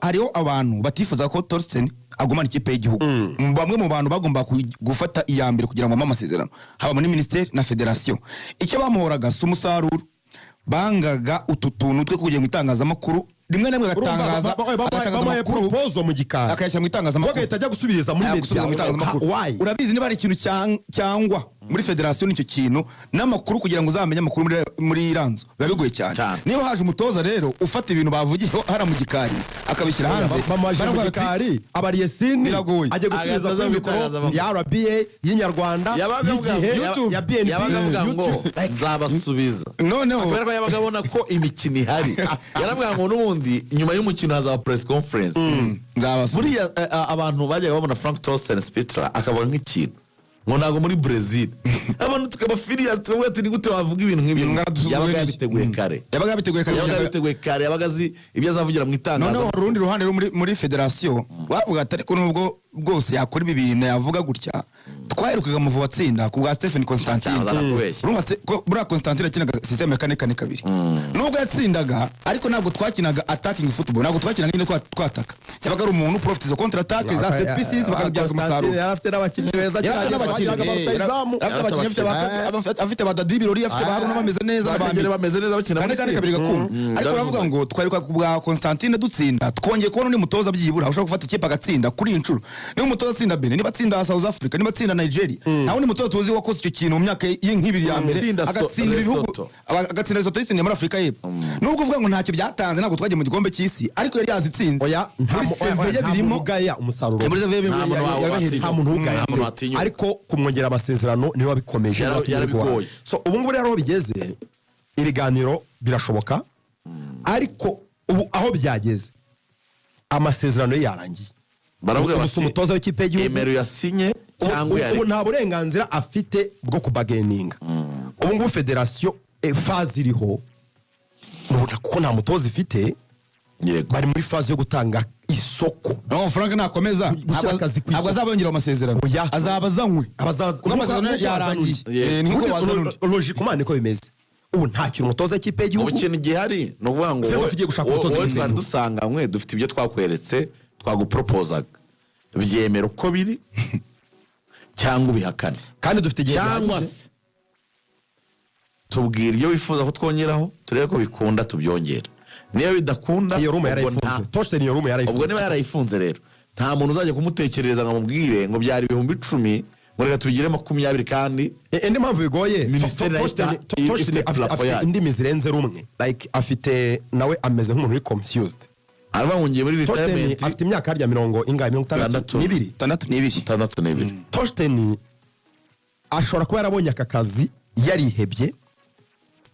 Hariho abantu batifuza ko Torsten agumana ikipe y'igihugu. Bamwe mu bantu bagomba gufata iya mbere kugira ngo bamuhe amasezerano, haba muri minisiteri na federasiyo, icyo bamuhoraga si umusaruro, bangaga utu tuntu twe kujya mu itangazamakuru, rimwe na rimwe agatangaza Bamuhaye amakuru proposal mu gikari, akayashyira mu itangazamakuru, bagahita ajya gusubiriza muri Aya, media. gusubiza mu itangazamakuru. Why? Urabizi, niba hari ikintu cyangwa muri federasiyo nicyo kintu n'amakuru, kugira ngo uzamenye amakuru muri Iranzo biba bigoye cyane. Cyane. Niba haje umutoza rero ufata ibintu bavugiyeho hariya mu gikari akabishyira hanze, Bamuhaje mu baravuga bati, gikari, abariye sini, Biragoye. ajya gusubiza Agahita aza kuri mu mikoro itangazamakuru. ya RBA, y'Inyarwanda, Yabaga avuga y'Igihe, ya BNB, yabaga avuga ngo YouTube. nzabasubiza, Noneho kubera ko yabaga abona ko imikino ihari. Yaravuga ngo n'ubundi nyuma y'umukino hazaba press conference. Nzabasubiza. Buriya abantu bajyaga babona Frank Torsten Spittler akavuga nk'ikintu ngo ntabwo muri Brazil, abantu tukaba furious, tukavuga ati: "Ni gute wavuga ibintu nk'ibyo?" Ngaradusuzugura Yabaga n'iki? yabiteguye kare. Yabaga yabiteguye kare. Yabaga yabiteguye kare, yabaga azi ibyo azavugira mu Noneho itangazamakuru. hari urundi ruhande rwo muri federasiyo bavuga ati: "Ariko nubwo bwose yakora ibi bintu, yavuga gutya, twaherukaga Amavubi atsinda ku bwa Stephen Constantine." Cyangwa azanakubeshya. Urumva ko buriya Constantine yakinaga système ya 4-4-2. Nubwo yatsindaga, ariko ntabwo twakinaga attacking football, ntabwo twakinaga nyine twataka. Cyabaga ari umuntu profite izo contre attaque za set pieces bakazibyaza umusaruro. Yari afite n'abakinnyi beza Yari afite cyane, n'abakinnyi, bagiraga yari rutahizamu. afite abakinnyi, afite ba Dadi Birori, afite ba Haruna bameze neza, na ba Bakagera bameze neza bakina kane muri kane Simba. kabiri gakunda. Ariko uravuga ngo twaheruka ku bwa Constantine dutsinda, twongeye kubona undi mutoza byibura ushobora gufata ikipe agatsinda. Kuri iyi nshuro niba umutoza atsinda Benin, niba atsinda South Africa, niba atsinda Nigeria, nta wundi mutoza tuzi wakoze icyo kintu mu myaka ye nk'ibiri ya mbere, Atsinda agatsinda ibihugu, Lesotho. agatsinda Lesotho yitsindiye muri Afurika y'Epfo. Nubwo uvuga ngo ntacyo byatanze, ntabwo twagiye mu gikombe cy'isi, ariko yari yazitsinze. Oya, nta Muri oya, CV ye nta muntu birimo. ugaya umusaruro. Muri CV ye Nta muntu yabahereje. Nta muntu ugaya. Nta muntu watinyuka. Ariko kumwongera amasezerano niwe wabikomeje, niwe watumye Yarabigoye. bigorana. So ubu ngubu rero aho bigeze, ibiganiro birashoboka, ariko ubu aho byageze amasezerano ye yarangiye. Baravuga Ubu bati si umutoza w'ikipe y'igihugu. Emera uyasinye cyangwa Ubu uyareke. nta burenganzira afite bwo kubargaininga. Ubu ngubu federasiyo, phase iriho ubu, kuko nta mutoza ifite, bari muri phase yo gutanga isoko. No, Frank nakomeza Gushyira akazi ku ntabwo isoko. azaba yongera amasezerano. Oya. Azaba azanywe kuko amasezerano Nk'uko yarangiye. wazana undi. Ni nk'uko Ubundi wazana undi. Logiquement niko bimeze, ubu ntakiri umutoza w'ikipe Ubu y'igihugu. ikintu gihari ni ukuvuga ngo Ferwafa igiye gushaka umutoza wowe w'ikipe twari y'igihugu. dusanganywe, dufite ibyo twakweretse, twaguporopozaga, byemera uko biri cyangwa ubihakane. Kandi dufite igihe Cyangwa gihagije. se tubwira ibyo wifuza ko twongeraho, turebe ko bikunda tubyongera, niba bidakunda Iyo room ubwo yarayifunze. Torsten, iyo room yarayifunze. Ubwo niba yarayifunze rero, nta muntu uzajya kumutekerereza ngo amubwire ngo byari 10,000, ngo reka tubigire 20 kandi Indi mpamvu bigoye, Minisiteri nayo Torsten ifite plafond afite yayo. indimi zirenze rumwe, like afite, nawe ameze nk'umuntu uri confused. Aravuga ngo ngiye muri Torsten retirement. afite imyaka harya mirongo ingahe? Mirongo itandatu Itandatu. n'ibiri. 62. 62. Torsten ashobora kuba yarabonye aka kazi yarihebye,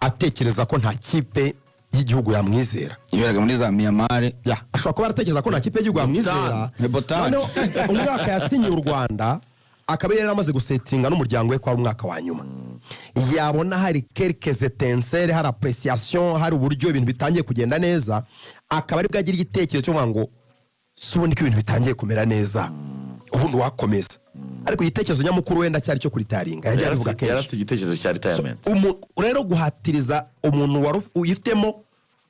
atekereza ko nta kipe y'igihugu yamwizera. Yiberaga muri za Myanmar. Ya, ashobora kuba yaratekereza ko nta kipe y'igihugu yamwizera. Bhutan. Noneho umwaka yasinyiye u Rwanda akaba yari yaramaze gusettinga n'umuryango we ko ari umwaka wa nyuma, yabona hari quelques étincelles, hari appréciation, hari uburyo ibintu bitangiye kugenda neza, akaba aribwo agira igitekerezo cyo kuvuga ngo: "Si ubundi ko ibintu bitangiye kumera neza, ubundi wakomeza?" Ariko igitekerezo nyamukuru wenda cyari cyo kuretiringa, yagiye abivuga Yari kenshi. afite igitekerezo cya retirement. Rero guhatiriza umuntu wari uyifitemo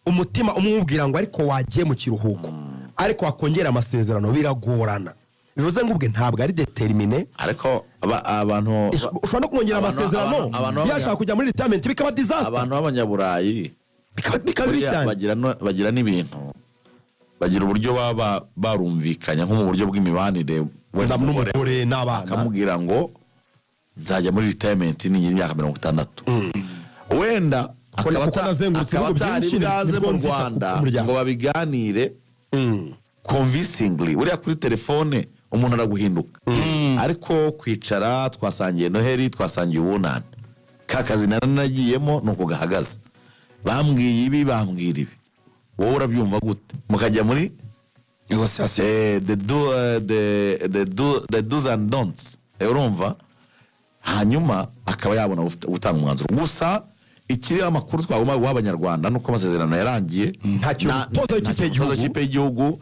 umutima umubwira ngo ariko wagiye mu kiruhuko, ariko wakongera amasezerano, biragorana. Bivuze ngo ubwe ntabwo ari déterminé. Ariko abantu Ushobora no kumwongera amasezerano, yashaka kujya muri retirement bikaba disaster. Abantu b'abanyaburayi Bikaba bibi buriya cyane. bagira n'ibintu, bagira uburyo baba barumvikanya nko mu buryo bw'imibanire we n'umugore. N'umugore n'abana. Akamubwira ngo nzajya muri retirement ningira imyaka 60 wenda, akaba Kuko nazengurutse akaba ibihugu atari byinshi, bwaze nibwo mu nzita ku Rwanda muryango. ngo babiganire convincingly. Buriya kuri telefone umuntu araguhinduka, ariko kwicara, twasangiye Noheli, twasangiye ubunani, ka kazi naranagiyemo ni uko gahagaze, bambwiye ibi, bambwira ibi, wowe urabyumva gute, mukajya muri Négociation. The do's and don'ts. Urumva, hanyuma akaba yabona gutanga umwanzuro. Gusa ikiriho amakuru twagomba guha Abanyarwanda nuko amasezerano yarangiye. Nta kintu umutoza w'ikipe Nta kintu y'igihugu. umutoza w'ikipe y'igihugu,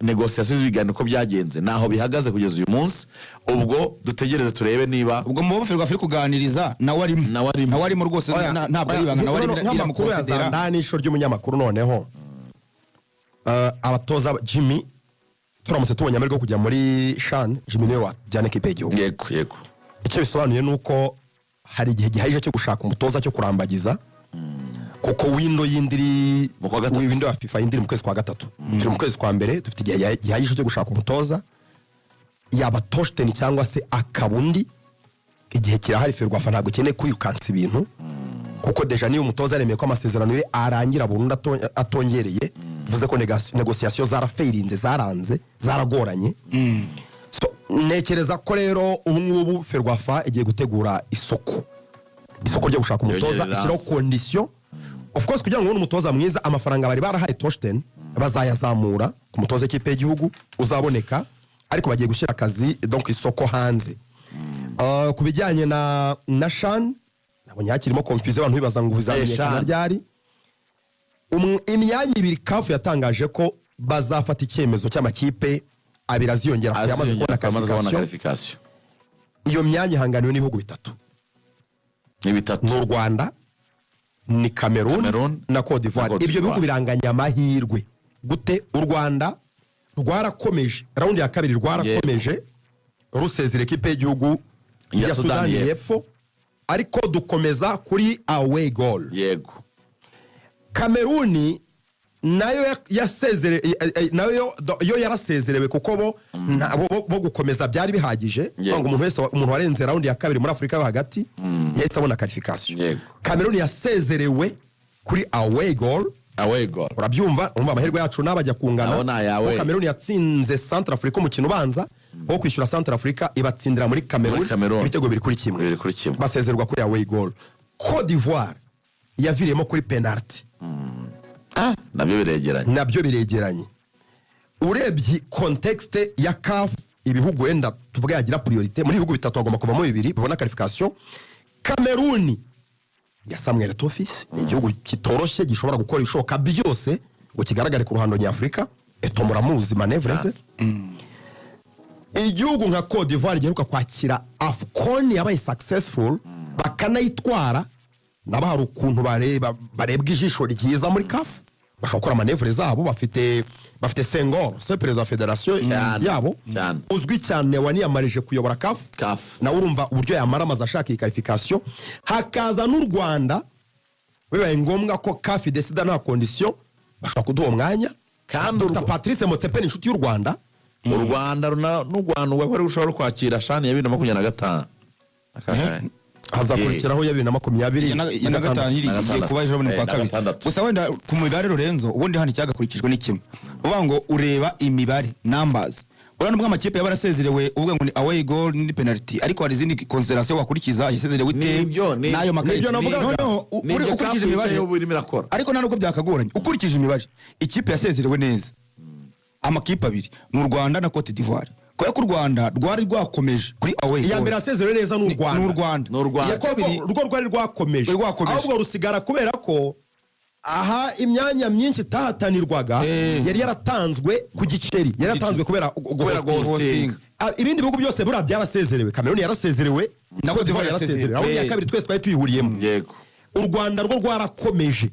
négociation z'ibiganiro uko byagenze naho bihagaze kugeza uyu munsi. Ubwo dutegereze turebe niba Ubwo mu bo Ferwafa iri kuganiriza nawe arimo. Nawe arimo. Nawe arimo rwose. Oya, Ntabwo ari oya, ibanga, nawe arimo nk'amakuru ya iramuconsidera. Zandani, ishusho ry'umunyamakuru noneho. Abatoza, Jimmy, turamutse tubonye amahirwe yo kujya muri CHAN, Jimmy niwe wajyana ekipe y'igihugu. yego yego Icyo bisobanuye ni uko hari igihe gihagije cyo gushaka umutoza, cyo kurambagiza, kuko window yindi iri Mu kwa gatatu. Window ya FIFA yindi iri mu kwezi kwa gatatu, turi mu kwezi kwa mbere. Dufite igihe gihagije cyo gushaka umutoza, yaba Torsten cyangwa se akaba undi. Igihe kirahari. FERWAFA ntabwo ikeneye kwirukansa ibintu, kuko déjà niyo umutoza yaremeye ko amasezerano ye arangira burundu atongereye, bivuze ko négociation zarafailinze, zaranze, zaragoranye. So, ntekereza ko rero ubu ngubu FERWAFA igiye gutegura isoko ryo gushaka umutoza, Yongerera ishyiraho hasi. condition. Of course, kugira ngo ubone umutoza mwiza, amafaranga bari barahaye Torsten bazayazamura ku mutoza w'ikipe y'igihugu uzaboneka, ariko bagiye gushyira akazi, donc isoko hanze. Ku bijyanye na CHAN, nabonye hakirimo confusion, abantu bibaza ngo bizamenyekana CHAN. ryari. Imyanya ibiri, CAF yatangaje ko bazafata icyemezo cy'amakipe abiri aziyongera ku yamaze kubona Amaze kubona qualification. qualification. Iyo myanya ihanganiwe n'ibihugu bitatu. Ni bitatu. Ni u Rwanda, ni Cameroon, Cameroon na Cote d'Ivoire. na Cote Ibyo bihugu d'Ivoire. biranganya amahirwe gute? U Rwanda rwarakomeje round ya kabiri, rwarakomeje rusezera ekipe y'igihugu ya ya Sudani Sudani y'Epfo. y'Epfo, ariko dukomeza kuri away goal. Kameruni nayo yasezere nayo yo yarasezerewe, kuko bo bo gukomeza byari bihagije. Ngo umuntu wese umuntu warenze round ya kabiri muri Afurika yo hagati yahise abona qualification. Kameruni yasezerewe kuri away goal. Away goal. Urabyumva, urumva amahirwe yacu n'abajya kungana. Aho ni ayawe. Kuko Kameruni yatsinze Central Africa umukino ubanza wo kwishyura, Central Africa ibatsindira muri Cameroon Muri Cameroon. ibitego 2-1. 2-1. Basezerwa kuri away goal. Cote d'Ivoire yaviriyemo kuri penalty. Nabyo biregeranye. Nabyo biregeranye. Urebye contexte ya CAF, ibihugu wenda tuvuga yagira priorité muri ibihugu bitatu, hagomba kuvamo bibiri bibona qualification. Kameruni ya Samuel Eto'o Fils ni igihugu kitoroshye, gishobora gukora ibishoboka byose ngo kigaragare ku ruhando nyafurika. Eto'o muramuzi, manœuvre ze. Igihugu nka Cote d'Ivoire giheruka kwakira AFCON yabaye successful, bakanayitwara, nabo hari ukuntu bareba, barebwa ijisho ryiza muri CAF, bashobora gukora manœuvre zabo. Bafite Senghor, se perezida wa federasiyo Cyane. yabo, Cyane. uzwi cyane, waniyamarije kuyobora CAF. CAF. Nawe urumva uburyo yamaramaza ashaka iyi qualification. Hakaza n'u Rwanda, bibaye ngombwa ko CAF idécida nta condition, bashobora kuduha umwanya. Kandi Dr. Patrice Motsepe ni inshuti y'u Rwanda. U Rwanda n'u Rwanda ubwo ari rushobora kwakira CHAN ya 2025. Hazakurikiraho ya 2025. Iya na gatanu iri Na igiye gatandatu. kuba ejo bundi Eh, kwa na kabiri. gatandatu. Gusa wenda ku mibare, Lorenzo, ubundi hano icyagakurikijwe ni kimwe, uvuga ngo ureba imibare, numbers. Urabona nubwo amakipe yaba yarasezerewe, uvuga ngo ni away goal ni penalty, ariko hari izindi consideration wakurikiza, yasezerewe ite, Nibyo, n'ayo makarita. Nibyo navugaga. Noneho Nibyo ukurikije CAF imibare yicayeho ubu irimo irakora. Ariko nta nubwo byakagoranye, ukurikije imibare, ikipe yasezerewe neza amakipe abiri ni u Rwanda na Cote d'Ivoire, kubera ko u Rwanda rwari rwakomeje kuri away Iya goal. mbere yasezerewe neza ni u Rwanda. Ni u Rwanda. Ni u Rwanda. Iya kabiri rwo rwari rwakomeje. Rwari rwakomeje. Ahubwo rusigara kubera ko aha imyanya myinshi itahatanirwaga yari yaratanzwe ku giceri, yari yaratanzwe kubera Kubera guhostinga. Ah, ibindi bihugu byose buriya byarasezerewe. Cameroon yarasezerewe, Na Cote d'Ivoire yarasezerewe. Aho iya yarasezerewe. kabiri twese twari tuyihuriyemo. U Rwanda rwo rwarakomeje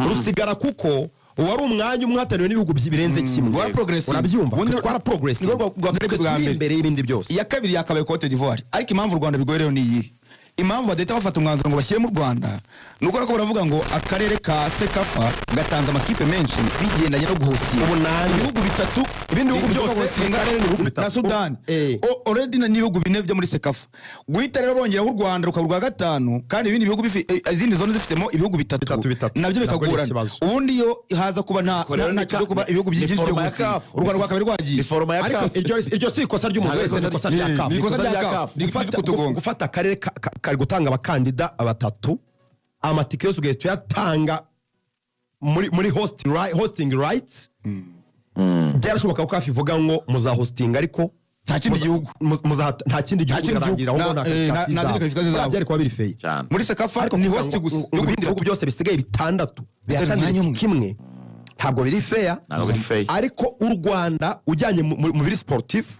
rusigara, kuko wari umwanya umwe uhataniwe n'ibihugu birenze kimwe. Rwara progressing. Urabyumva? Ubundi Twara progressing. Nirwo rwa Twe bwa turi mbere. imbere y'ibindi byose. Iya kabiri yakabaye Cote d'Ivoire, ariko impamvu u Rwanda bigoye rero ni iyihe? Impamvu badahita bafata umwanzuro ngo bashyire mu Rwanda ni uko ariko baravuga ngo akarere ka CECAFA gatanze amakipe menshi bigendanye no guhostinga. Umunani. Ibihugu bitatu. Ibindi bihugu bigomba byose guhostinga mu karere ni ibihugu bitatu. na Sudani. Already n'ibihugu bine byo muri CECAFA. Guhita rero bongeraho u Rwanda rukaba urwa gatanu, kandi ibindi bihugu izindi zone zifitemo ibihugu bitatu, Bitatu, bitatu. nabyo Ntabwo ari bikagorana. ikibazo. Ubundi iyo haza kuba nta Rero nta ni cyo kuba ibihugu ni byinshi byo format ya guhostinga, CAF. u Rwanda rwakaba rwagiye. Ni format ya Ariko CAF. iryo si ikosa ry'umuntu Ntabwo wese, ni ikosa rya CAF. Ni ikosa rya rya CAF. CAF. Ni kutugonga. Gufata akarere kari gutanga abakandida batatu, amatike yose ugahita uyatanga muri hosting rights, byarashoboka ko CAF ivuga ngo muzahostinga, ariko Nta kindi gihugu. Nta kindi gihugu, Nta kindi birarangira gihugu. aho ngo nta qualification Nta zindi zabo. qualification zabo. Byari kuba biri fair. Cyane. Muri CECAFA Ariko ni kuvuga host ngo gusa. ngo ibindi bihugu byose bisigaye bitandatu bihatanira umwanya umwe. kimwe, ntabwo biri fair. Ntabwo biri fair. Ariko u Rwanda ujyanye mu biri sportif,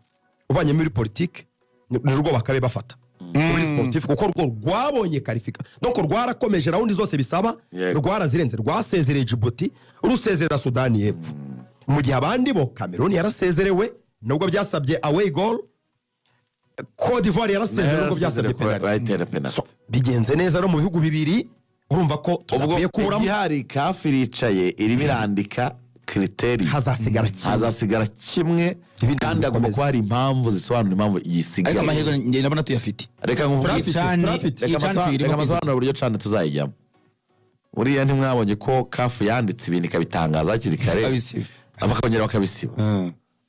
uvanye muri politike, ni rwo bakabe bafata muri sportif, kuko rwo rwabonye qualification, donc rwarakomeje round zose bisaba. Rwarazirenze, rwasezereye Djibouti, rusezerera Sudani y'Epfo. Mu gihe abandi bo, Cameroon yarasezerewe nubwo byasabye away goal, Cote d'Ivoire yarasezerewe nubwo byasabye penalty. Bayitera penalty. So, bigenze neza no mu bihugu bibiri, urumva ko Ubwo tudakwiye kuburamo. Igihari, CAF iricaye, irimo irandika critères. Hazasigara kimwe. Hazasigara kimwe. Ibindi Kandi hagomba bikomeza. kuba hari impamvu zisobanura impamvu Ariko yisigaye. amahirwe njye ndabona tuyafite. Reka nkubwire. Turafite, CHAN. turafite. Iyi Reka CHAN tuyirimo. reka amasobanuro uburyo CHAN tuzayijyamo. Buriya ntimwabonye ko CAF yanditse ibintu ikabitangaza hakiri kare? Bakabisiba. Bakongera bakabisiba.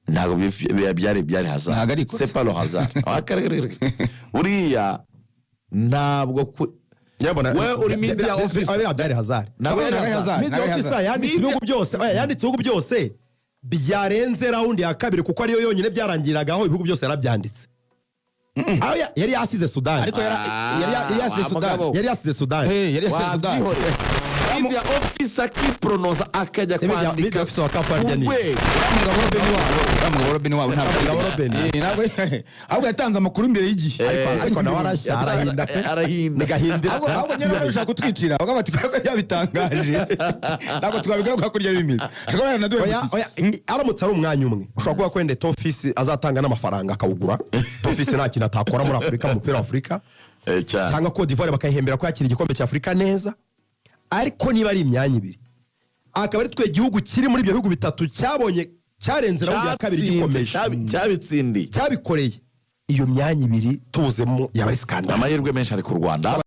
Ntabwo byari hasard. Ntabwo ari ikosa. C'est pas le hasard. Ah, kare, kare, kare. Buriya ntabwo Nyabona- We uri media officer. Biriya byari hasard. Ntabwo yari Ntabwo ari hasard. hasard. Media Ntabwo ari officer hasard. yanditse ibihugu byose, oya, yanditse ibihugu byose byarenze round ya kabiri, kuko ariyo yonyine byarangiragaho. Ibihugu byose yarabyanditse. Aho yari yasize Sudani. Ariko yari yasize Wa Sudani. mugabo. Yari yasize Sudani. Eh, yari yasize Sudani. Wabyihoreye. Media officer akipronoza, akajya Se kwandika media officer wa CAF harya ku ni- rwego. Mugabo Robin wabo, uriya mugabo Robin wabo ntabwo Mugabo Robin. Eh, ntabwo, ahubwo yatanze amakuru imbere y'igihe. Ariko nawe arashya, arahinda pe. Arahinda. Ni gahindira. Ahubwo nyine bashaka kutwicira, bakavuga bati kubera ko yabitangaje ntabwo twabigaruka kurya bimeze, ashobora kuba yaranaduhemukiye. Oya, aramutse ari umwanya umwe, ushobora kuvuga ko wenda Tofisi azatanga n'amafaranga akawugura. Tofisi nta kintu atakora muri Afurika, mu mupira wa Afurika. Eh, cyane. Cyangwa Cote d'Ivoire bakayihembera ko yakira igikombe cya Afurika neza. Ariko niba ari imyanya ibiri, akaba ari twe gihugu kiri muri ibyo bihugu bitatu cyabonye cyarenze round ya kabiri Cyatsinze, gikomeje, cyabitsindiye, cyabikoreye, iyo myanya ibiri tuzemo yaba ari scandale. Amahirwe menshi ari ku Rwanda.